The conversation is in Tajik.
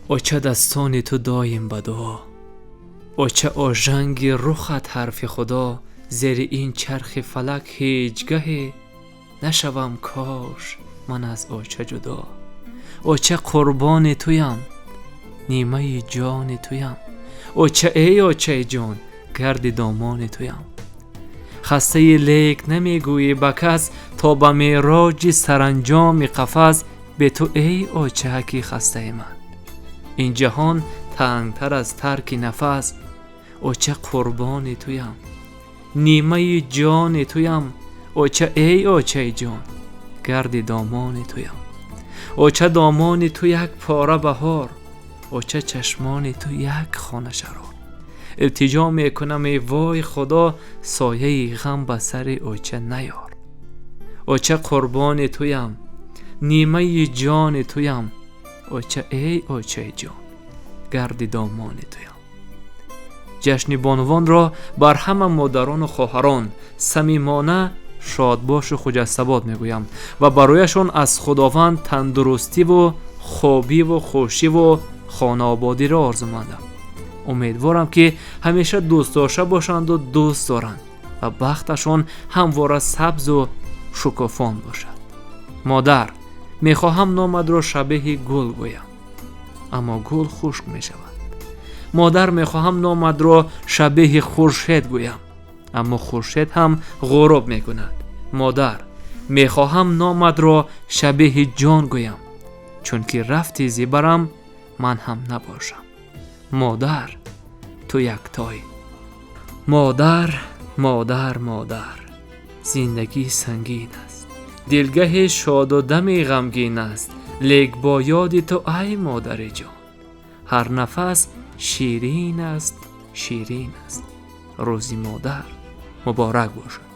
Оча, дастони ту доим ба дуо. Оча, ожанги рухат ҳарфи Худо. Зери ин чархи фалак ҳеҷ гаҳе нашавам, кош ман аз оча ҷудо. Оча, қурбони туям, нимаи ҷони туям. Оча, эй очаи ҷон, гарди домони туям. Хастаи, лек намегӯӣ ба кас, то ба мероҷи саранҷоми қафас. Бе ту, эй очааки хастаи ман, ин ҷаҳон тангтар аз тарки нафас. Оча, қурбони туям, нимаи ҷони туям. Оча, эй очаи ҷон, гарди домони туям. Оча, домони ту як пора баҳор. Оча, чашмони ту як хона шарор. Илтиҷо мекунам, эй вой Худо, сояи ғам ба сари оча наёр. Оча, қурбони туям, нимаи ҷони туям. Оча, эй очаи ҷон, гарди домони туям. Ҷашни бонувонро бар ҳама модарону хоҳарон самимона шодбошу хуҷастабод мегӯям ва барояшон аз Худованд тандурустиву хобиву хушиву хонаободиро орзумандам. Умедворам, ки ҳамеша дӯстдошта бошанду дӯст доранд ва бахташон ҳамвора сабзу шукуфон бошад. Модар, мехоҳам номадро шабеҳи гул гӯям, аммо гул хушк мешавад. Модар, мехоҳам номадро шабеҳи хуршед гӯям, аммо хуршед ҳам ғуруб мекунад. Модар, мехоҳам номадро шабеҳи ҷон гӯям, чунки рафти зибарам ман ҳам набошам. Модар, ту яктоӣ. Модар, модар, модар, зиндагӣ сангин аст, дилгаҳе шоду дами ғамгин аст, лек бо ёди ту, ай модари ҷон, ҳар нафас ширин аст, ширин аст. Рӯзи модар муборак бошад.